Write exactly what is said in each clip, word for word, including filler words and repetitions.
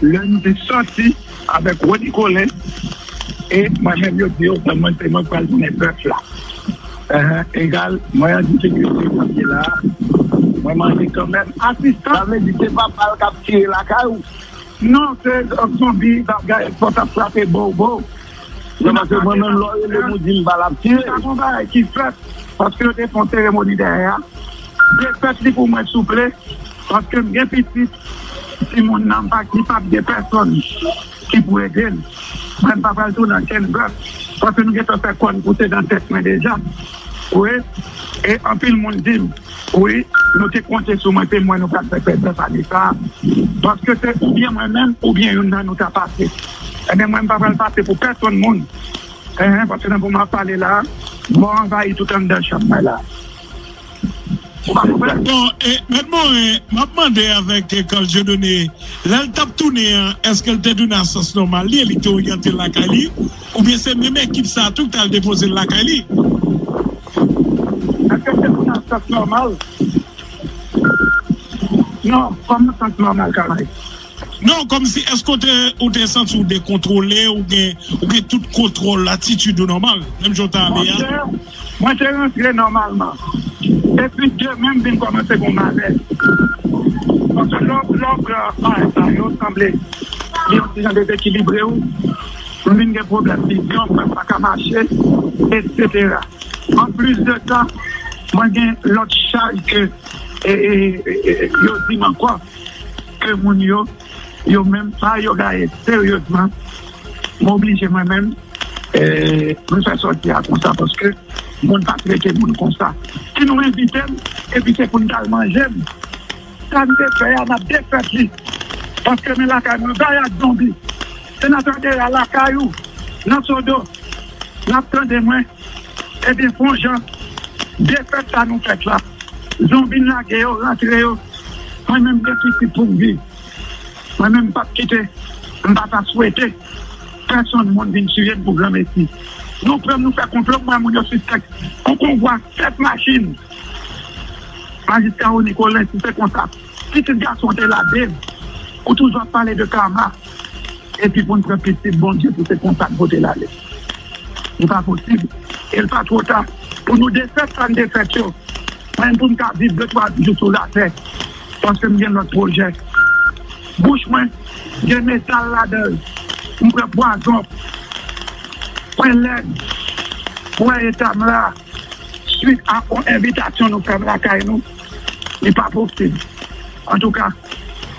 Lè nou te sòti avèk Rony Colin, e mwen menm, yo di yo, mwen se mwen k pral tounen bèf la. Egal, mwen an difikilte kounye la, mwen manje kanmenm. Asistan. Sa vle di se papa l k ap tire lakay ou? Non, se zonbi, bagay, fò t ap frape bobo. Non, paske mwen menm, lè w rele m, ou di m pa l ap tire. Sa gon bagay ki fèt, paske yo te fè yon seremoni dèyè a. Defèt li pou mwen, souple, paske m gen pitit, timoun nan, m pa, li p ap gen pèsòn ki pou ede l. Mwen, m pa pral tounen ankenn bèf, paske nou gentan fè kòn pouse nan tèt mwen deja. Wi, e anpil moun di m, wi, nou te konte sou mwen, se mwen nou pral fè pèp ane sa a. Paske se oubyen mwen menm, oubyen youn nan nou ta pase. Ebyen, mwen, m pa pral pase pou pèsonn moun. Enhen, paske nan moman m ap pale la, mò anvayi tout anndan chanm mwen la. Ou pa konprann? Bon, e, Mèt Morin, m ap mande avèk, e, Carl Dieudonné, lè l t ap tounen an, èske l te tounen a sans nòmal li, e li te oryante l lakay li? Oubyen se menm ekip sa a tou ki t al depoze l lakay li? Èske l te tounen a sans nòmal? Non, kòman sans nòmal, Kamay? Non, kòmsi, èske w te, ou te santi w dekontwole, ou gen, ou gen tout kontwòl, atitid ou nòmal, menm jan w t ale a? Monchè, mwen te rantre nòmalman. Epi demen, m vin kòmanse gon malè. Paske lè w, lè w pran bagay sa yo, sanble li yon ti jan dezekilibre w. M vin gen pwoblèm vizyon, mwen pa ka mache, etsetera. Anplis de sa, mwen gen lòt chaj ke, e, e, e, e, yo di m ankò, ke moun yo, yo menm pa yo gaye seryezman. M oblije mwen menm, e, mwen fè sòti a konsa, paske moun pa trete moun konsa. Si nou envite m, epi se pou n t al manje m, sa n te fè a, n ap defèt li. Paske men lakay mwen, bay ak zonbi. Senatè Dera lakay ou, nan Sodo, n ap tande mwen. Ebyen, fè yon jan, defèt sa nou fèt la. Zonbi n lage yo, rantre yo. Mwen menm, gen pitit pou m viv. Mwen menm, m p ap kite, m pa ta swete pèsonn moun vin tiye m pou granmesi. Nou pran, nou fè konplo, m wè moun yo sispèk. On konvwa sèt machin. Majistra Rony Colin, si se konsa, pitit gason w te lage m, ou toujou ap pale de kama. Epi pou n pran pitit Bondye pou se konsa n pote l ale. Li pa posib. E l pa twò ta pou nou defèt sa n defèt yo. Mwen menm pou m ka viv de twa jou sou latè. Paske m gen lòt pwojè. Bouch mwen gen metal ladan l. M pran pwazon. Pwen lèd. Ou wè eta m la. Swit a yon envitasyon nou fè m lakay nou, li pa posib. Antouka,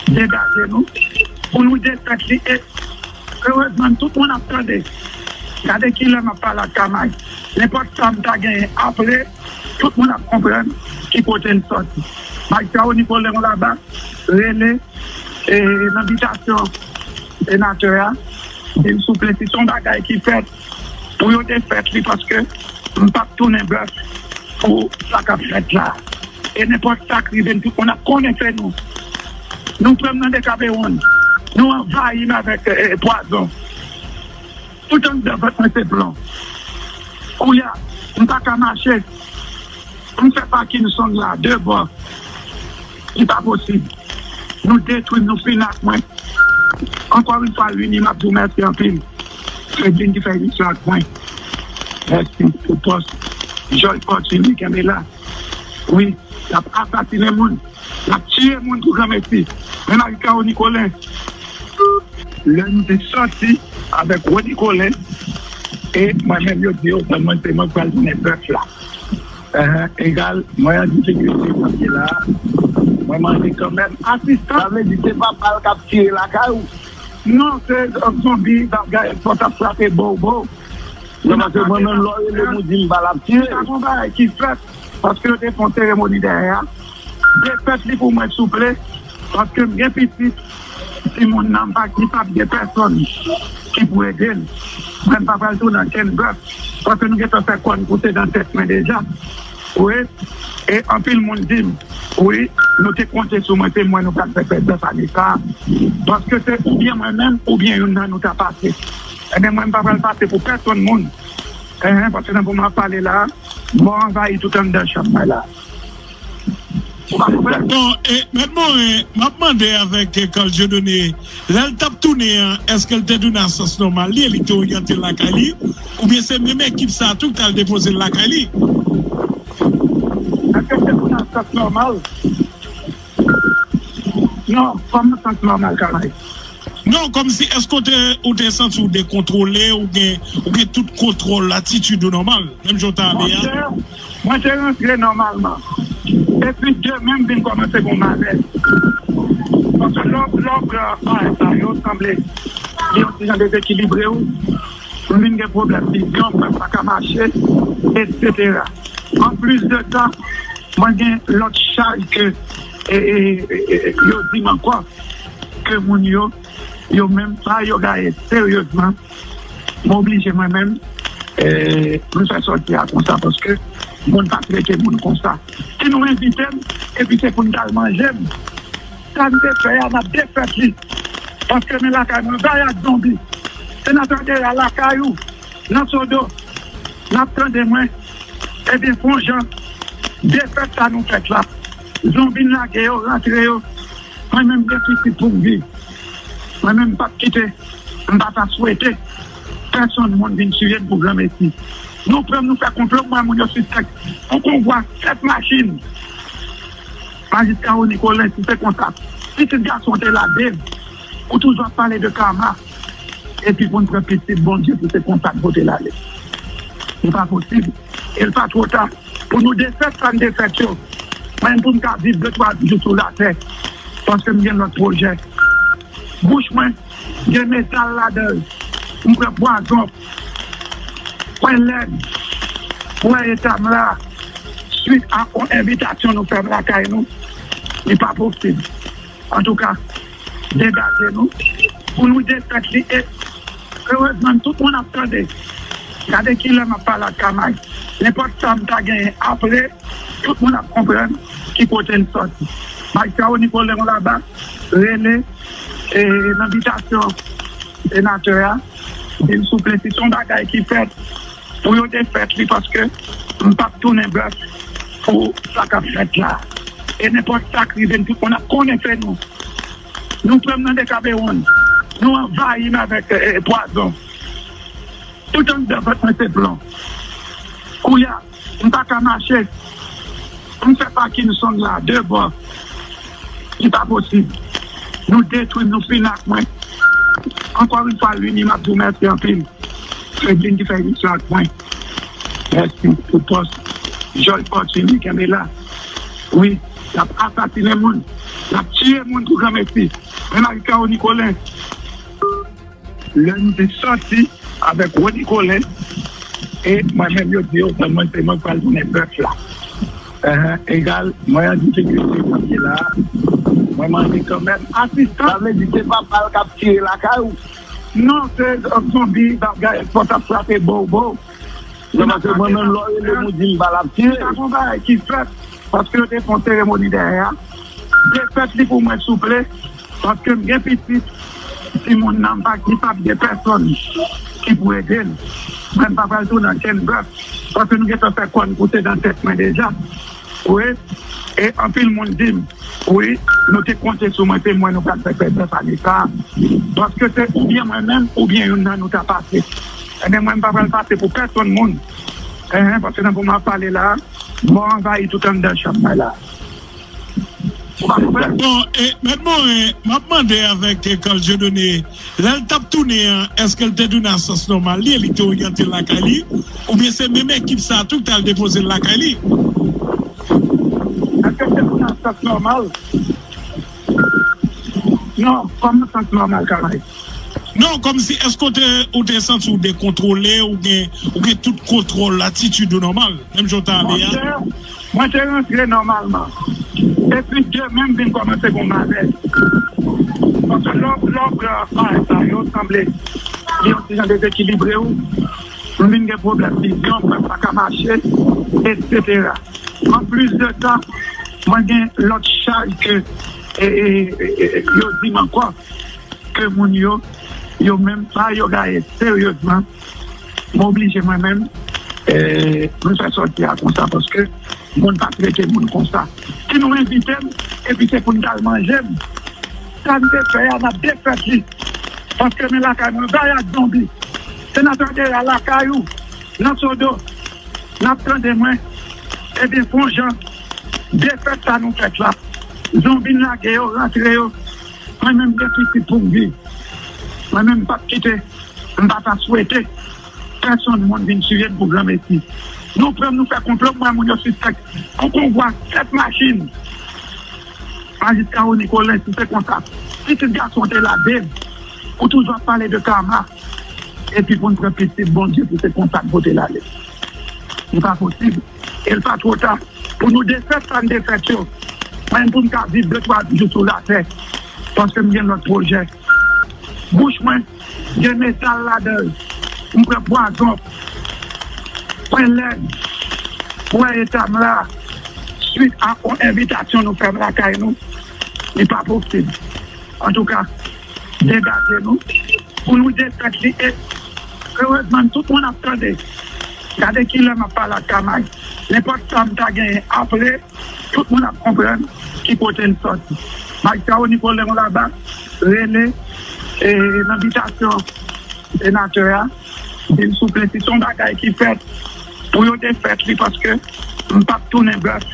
degaje nou pou nou defèt li. E erezman, tout moun ap tande. Gade kilè m ap pale ak Kamay. Nenpòt sa m ta genyen apre, tout moun ap konprann ki kote n sòti. Majistra Rony Colin, on laba, rele e, nan bitasyon senatè a, di m souple si se yon bagay ki fèt, pou yo te fèt li, paske m p ap tounen bèf pou sa k ap fèt la. E nenpòt sa k rive n, tout moun ap konnen se nou. Nou pran m nan dekapewonn, nou anvayi m avèk, e, e, pwazon. Tout anndan vant mwen se plon. Kounye a, m pa ka mache. M fè Parkinson la, de bò. Li pa posib. Nou detwi m, nou fini ak mwen. Ankò yon fwa, Lini, m ap di w mèsi anpil. Fredlin ki fè emisyon ak mwen. Mèsi pou pòs. Jòj Fòtini, kenbe la. Wi, l ap asasinen moun. L ap tiye moun pou granmesi. Men Marie Carole Nicolin. Lè nou te sòti avèk Rony Colin, e mwen menm, yo di yo, mwen, se mwen k pral tounen bèf la. Egal, mwen an difikilte kounye la, mwen manje kanmenm. Asistan. Sa vle di se papa l k ap tire lakay ou? Non, se zonbi, bagay, fò t ap frape bobo. Non, paske mwen menm, lè w rele m, ou di m pa l ap tire. Sa gon bagay ki fèt, paske yo te fè yon seremoni dèyè a. Defèt li pou mwen, souple, paske m gen pitit, timoun nan, m pa, li p ap gen pèsòn ki pou ede l. Mwen, m pa pral tounen ankenn bèf, paske nou gentan fè kòn pouse nan tèt mwen deja. Wi, e anpil moun di m, wi, nou te konte sou mwen, se mwen nou pral fè pèp bèf ane sa a. Paske se oubyen mwen menm, oubyen youn nan nou ta pase. Ebyen, mwen, m pa pral pase pou pèsonn moun. Enhen, paske nan moman m ap pale la, mò anvayi tout anndan chanm mwen la. Bon, e, Mèt Morin, m ap mande avèk, e, Carl Dieudonné, lè l t ap tounen an, èske l te tounen a sans nòmal li, e li te oryante l lakay li, oubyen se menm ekip sa a tou ki t al depoze l lakay li? Èske l te tounen a sans nòmal? Non, kòman sans nòmal, Kamay? Non, kòmsi, èske w te, ou te santi w dekontwole, ou gen, ou gen tout kontwòl atitid ou nòmal, menm jan w t ale a? Monchè, mwen te rantre nòmalman. Epi demen m vin kòmanse gen malèz. Paske lè w, lè w pran bagay sa yo, sanble li yon ti jan dezekilibre w. M vin gen pwoblèm vizyon, m pa ka mache, etsetera. Anplis de sa, mwen gen lòt chaj ke, e, e, e, e, yo di m ankò ke moun yo, yo menm pa yo gaye seryezman. Mwen oblije mwen menm, e, m fè sòti a konsa paske moun pa trete moun konsa. Si nou envite m, epi se pou n t al manje m, sa n te fè a, n ap defèt li. Paske men lakay mwen, bay ak zonbi. Senatè Dera lakay ou, nan Sodo, n ap tande mwen. Ebyen, fè yon jan, defèt sa nou fèt la. Zonbi n lage yo, rantre yo. Mwen menm gen pitit pou m viv. Mwen menm m p ap kite, m pa ta swete pèsonn moun vin tiye m pou granmesi. Nou pran, nou fè konplo, m wè moun yo sispèk. Yon konvwa sèt machin. Majistra Rony Colin, si se konsa, pitit gason w te lage m, ou toujou ap pale de kama. Epi pou n pran pitit Bondye pou se konsa n pote l ale. Li pa posib. E l pa twò ta pou nou defèt sa n defèt yo. Mwen menm pou m ka viv de twa jou sou latè, paske m gen lòt pwojè. Bouch mwen gen metal ladan l. M pran pwazon. Mwen lèd. Mwen eta m la. Swit a yon envitasyon nou fè m lakay nou, li pa posib. Antouka, degaje nou pou nou defèt li. E erezman, tout moun ap tande. Gade kilè m ap pale ak Kamay. Nenpòt sa m ta genyen apre, tout moun ap konprann ki kote l sòti. Majistra Rony Colin Laba rele, e, nan bitasyon senatè a, di l souple, si se yon bagay ki fèt, pou yo defèt li, paske m p ap tounen bèf pou sa k ap fèt la. E nenpòt sa k rive n, tout moun ap konnen se nou. Nou pran m nan dekabewonn. Nou anvayi m avèk, e, e, pwazon. Tout anndan vant mwen se plon. Kounye a, m pa ka mache. M fè Parkinson la, de bò. Li pa posib. Nou detwi m, nou fini ak mwen. Ankò yon fwa, Lini, m ap di w mèsi anpil. Fredlin ki fè emisyon ak mwen. Mèsi pou pòs. George Fortuné, kenbe la. Wi, l ap asasinen moun. L ap tiye moun pou granmesi. Men Marie Carole Nicolin, lè nou te sòti avèk Rony Colin, e mwen menm, yo di yo, mwen, mwen, se mwen k pral tounen bèf la. Egal, mwen an difikilte, mwen ye la. Mwen mande kanmenm asistans. Sa vle di se papa l k ap tiye lakay ou? Non, se zonbi, bagay, fò t ap frape bow bow. Non, paske mwen menm, lè w rele m, ou di m pa l ap tiye. Se pa yon bagay ki fèt, paske yo te fè yon seremoni dèyè a. Defèt li pou mwen, souple, paske m gen pitit. Timoun nan, m pa, li p ap gen pèsonn ki pou ede l. Mwen, m pa pral tounen ankenn bèf, paske nou gentan fè kòn koute nan tèt mwen deja. Wi, e anpil moun di m, wi, nou te konte sou mwen, se mwen nou pral fè pèdi ane sa a. Paske se oubyen mwen menm, oubyen youn nan nou ta pase. Ebyen, mwen, m pa pral pase pou pèsonn moun. Enhen, paske nan moman m ap pale la, mò anvayi tout anndan chanm mwen la. Bon, e, Mèt Morin, m ap mande avèk, e, Carl Dieudonné, lè l t ap tounen an, èske l te tounen a sans nòmal li, e li te oryante l lakay li, oubyen se menm ekip sa a tou ki t al depoze l lakay li? Èske l te tounen a sans nòmal? Non, kòman sans nòmal, Kamay? Non, kòmsi, èske w te, ou te santi w dekontwole, ou gen, ou gen tout kontwòl atitid ou nòmal, menm jan w t ale a? Monchè, mwen te rantre nòmalman. Epi demen m vin kòmanse gen malèz. Paske lè w, lè w pran bagay sa yo, sanble li yon ti jan dezekilibre w. M vin gen pwoblèm vizyon, mwen pa ka mache, etsetera. Anplis de sa, mwen gen lòt chaj ke, e, e, e, e, yo di m ankò ke moun yo, yo menm pa yo gaye seryezman. Mwen oblije mwen menm, e, m fè sòti a konsa paske Moun pa trete moun konsa. Si nou envite m, epi se pou n t al manje m, sa n te fè a, n ap defèt li. Paske men lakay mwen, bay ak zonbi. Senatè Dera lakay ou, nan Sodo, n ap tande mwen. Ebyen, fè yon jan, defèt sa nou fèt la. Zonbi n lage yo, rantre yo. Mwen menm gen pitit pou m viv. Mwen menm m p ap kite, m pa ta swete pèsonn moun vin tiye m pou granmesi. Nou pran nou fè konplo, mwen moun yo sispèk. Yon konvwa sèt machin. Majiska Rony Colin, si se konsa, pitit gason te lave m, ou toujou ap pale de kama, epi pou n pran pitit Bondye pou se konsa n pote l ale. Li pa posib. E l pa twò ta pou nou defèt sa n defèt yo. Mwen pou m ka viv de twa jou sou latè, paske m gen lòt pwojè. Bouch mwen gen metal ladan l. M pran pwazon. Mwen lèd. Ou wè eta m la, swit a yon envitasyon nou fè m lakay nou, li pa posib. Antouka, degaje nou pou nou defèt li. E erezman, tout moun ap tande. Gade kilè m ap pale ak Kamay. Nenpòt sa m ta genyen apre, tout moun ap konprann ki kote l sòti. Majistra Rony Colin Laba rele, e, nan bitasyon senatè a, di l souple, si se yon bagay ki fèt, pou yo defèt li, paske m p ap tounen bèf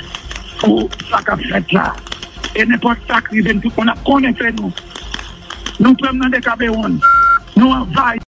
pou sa k ap fèt la. E nenpòt sa k rive n, tout moun ap konnen se nou. Nou pran nan dekabewonn. Nou anvayi.